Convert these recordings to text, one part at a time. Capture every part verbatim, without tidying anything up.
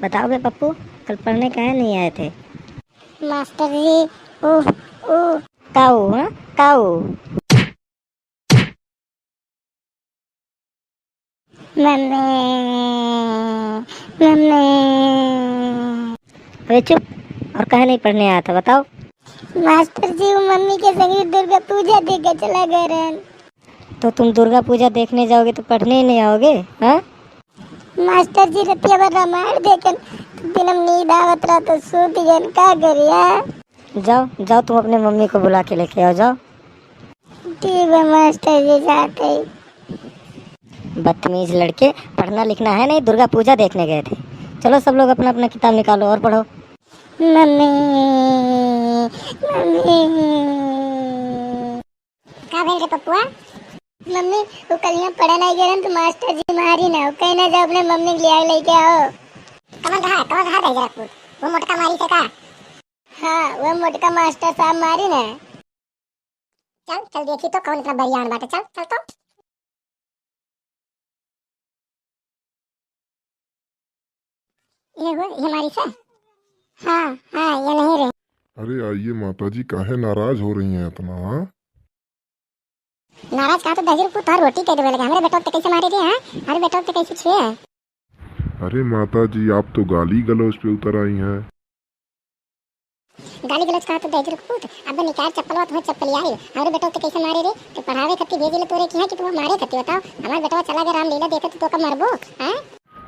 बताओ बे पप्पू, कल पढ़ने काहे नहीं आए थे? मास्टर जी, ऊ, ऊ। काऊ, हाँ? काऊ? Mummy, mummy. अबे चुप, और काहे नहीं पढ़ने आया था, बताओ? मास्टर जी, वो मम्मी के संगे दुर्गा पूजा देखे चला गए रहन। तो तुम दुर्गा पूजा देखने जाओगे तो पढ़ने ही नहीं आओगे, हाँ? मास्टर जी, रतिया भर रामायण देखेन, तो दिन में नींद आवत रहा तो सूत गएन, का करिया? जाओ, जाओ, तुम अपने मम्मी को बुला के लेके आओ, जाओ। ठीक बा मास्टर जी, जाते। बदतमीज लड़के, पढ़ना लिखना है नहीं, दुर्गा पूजा देखने गए थे। चलो सब लोग अपना अपना किताब निकालो और पढ़ो। Mummy, mummy. का भेल रे पप्पुआ? मम्मी, वो कल यहाँ पढ़े नहीं गए रहन तो मास्टर जी मारी ना, वो कहना जाओ अपने मम्मी के लिए लेके आओ। कौन कहा, कौन कहा दहिजरा पूत? वो मोटका मारी से का? हाँ, वो मोटका मास्टर साहब मारी ना। चल, चल देखी तो कौन इतना बरियान बाटे, चल, चल तो। ये हुआ, ये मारी से? हाँ, हाँ, ये नहीं रहे। अरे आइए माता जी, काहे नाराज हो रही हैं इतना, हाँ? नाराज कहा तो दहिजरा पूत, तोहार रोटी कह देवे लगे। हमरे बेटवा के कैसे मारे रे, हाँ? हमरे बेटवा के कैसे छुए है? अरे माता जी, आप तो गाली गलौज पे उतर आई हैं। गाली गलौज कहा तो दहिजरा पूत, अब निकाल चप्पलवा, तुम्हें चप्पल आई। हमरे बेटवा के कैसे मारे रे? तो पढ़ावे खातिर भेजे ले तोरे किहाँ कि तुम्हें मारे खातिर, बताओ? हमार बेटवा चला गया रामलीला देखे तो, तो का मरबो, हैं?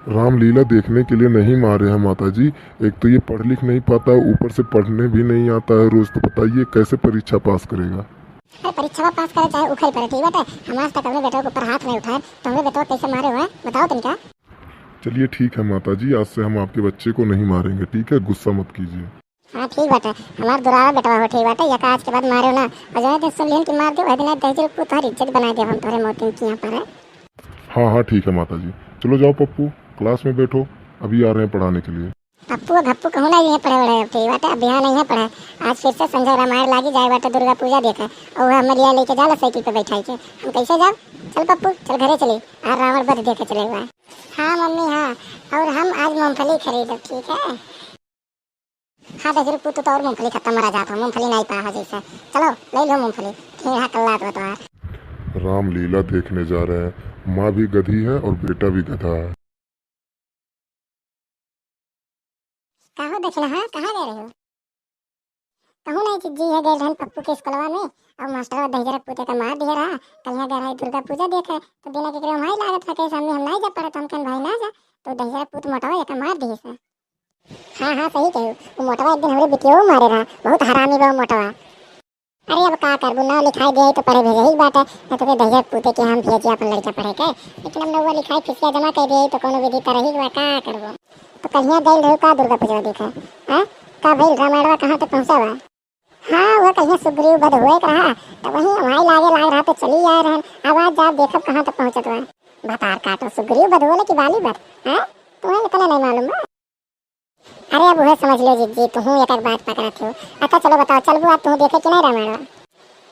रामलीला देखने के लिए नहीं मारे हैं माता जी, एक तो ये पढ़ लिख नहीं पाता, ऊपर से पढ़ने भी नहीं आता है रोज, तो बताइए कैसे परीक्षा पास करेगा? अरे परीक्षा पास करे चाहे उखड़ पड़े, ठीक बाटे, हम आज तक अपने बेटवा के ऊपर हाथ नहीं उठाए, तो हमरे बेटवा कैसे मारे हुए हैं, बताओ तनिका। चलिए ठीक है माता जी, आज से हम आपके बच्चे को नहीं मारेंगे, ठीक है, गुस्सा मत कीजिए। हाँ ठीक बाटे, हमार दुलारा बेटवा हो, ठीक बाटे, यका आज के बाद मारे ना, और जौने दिन सुन लिहन कि मार दे, वह दिन दहिजरा पूत तोहार इज्जत बनाए देब हम तोहरे मौतिन के यहाँ पर है। हाँ हाँ ठीक है माता जी, चलो जाओ पप्पू, क्लास में बैठो, अभी आ रहे हैं पढ़ाने के लिए। पप्पू और घप्पू कहूँ ना ये पढ़े वढ़े, ठीक बाटे, अब यहाँ नहीं है पढ़े। आज फिर से संजय रामायण लागी जाए बाटे दुर्गा पूजा देखे, और वह हमें लिया लेके जाला साइकिल पे बैठाई के, हम कैसे जाब? चल पप्पू, चल घरे चली, आज रावण वध देखे चले हुआ है। हाँ मम्मी हाँ, और हम आज मूंगफली खरीदब, ठीक है? हाँ दहिजरा पूत, तू तो और मूंगफली खत्म मरा जात हो, मूंगफली नहीं पा हो जैसे। चलो ले लो मूंगफली, ठीक है, कल रात बतवा। रामलीला देखने जा रहे हैं, माँ भी गधी है और बेटा भी गधा है। कहो दखिनहा, कहाँ गए रहे हो? कहूँ नहीं जिज्जी, है गए रहन पप्पू के स्कूलवा में, और मास्टरवा दहिजरा पूत एका मार दिहे रहा। कल यहाँ गए रहे दुर्गा पूजा देखे, तो बिना केकरे वहीं लागत रहे, सामने हम नहीं जा पड़े, तो हम कहन भाई ना जा, तो दहिजरा पूत मोटवा एका मार दिहे से। हाँ हाँ सही कहू, वो मोटवा एक दिन हमरे बिटियो मारे रहा, बहुत हरामी बा वो मोटवा। अरे अब का करबू, नाव लिखाई दे तो पढ़े भेजे ही बाटे, ना तो दहिजरा पूते के हम भेजे अपन लड़का पढ़े के, लेकिन हम नौवा लिखाई फीसिया जमा कर दिए तो कोनो विधि तरही बा, का करबू? तो कहिया गइल रहो का दुर्गा पूजा देखे? हैं? का भइल, रामायणवा कहाँ तक पहुँचा बा? हाँ, वो कहिया सुग्रीव वध हुए के रहा, तो वहीं वहीं लागे लाग रहा तो चली आए रहन। अब आज जाब देखब कहाँ तक पहुँचत बा। भतार काटो, सुग्रीव वध होले कि बाली वध? हैं? तुम्हें इतना नहीं मालूम बा? अरे अब उहे समझ लो जिज्जी, तुहूँ एक एक बात पकड़त हो। अच्छा चलो बताओ, चलबू आज तुहूँ देखे कि नहीं रामायण?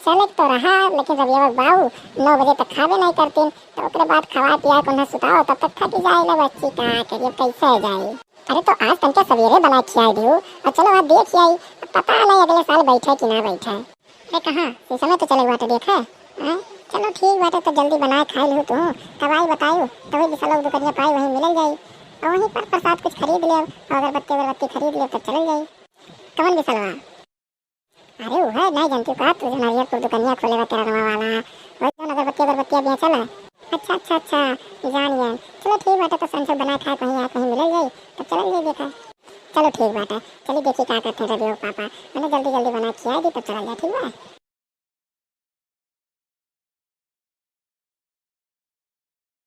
चले तो रहा, लेकिन रबिया बाबू नौ बजे तक खाबे नहीं करतीन, तो ओकरे बाद खवा पिया के उन्हें सुताओ, तब तक थक जाए ले बच्ची, का करिए, कैसे जाए? अरे तो आज तनके सवेरे बना खियाई दियो, और चलो आज देख आई, पता नहीं अगले साल बैठे कि ना बैठे। अरे कहाँ, शीशा में तो चले बाटे, देखा है? हाँ? चलो ठीक बाटे, तो जल्दी बनाए खाए लिहू तू, तब आई बतायू, तभी विशाल दुकनिया पाई, वहीं मिलल जाई, और वहीं पर प्रसाद कुछ खरीद लेब, और अगरबत्ती अगरबत्ती खरीद लेब, तब चलल जाई। कौन विशालवा? अरे वो है, नहीं जानती का तू, जो नरियरपुर दुकनिया खोले बा किराना वाला, वही जौन अगरबत्ती अगरबत्तिया बेचल है। अच्छा अच्छा अच्छा, जान गए। चलो ठीक बाटे, तो संझा बनाए खाए कहीं, यहाँ कहीं मिलल जाई, तब चलल जाई देखा। चलो ठीक बाटे, चली देखी का करते रबिया पापा, मैंने जल्दी जल्दी बना खिया दी, तब चला जाए, ठीक बा?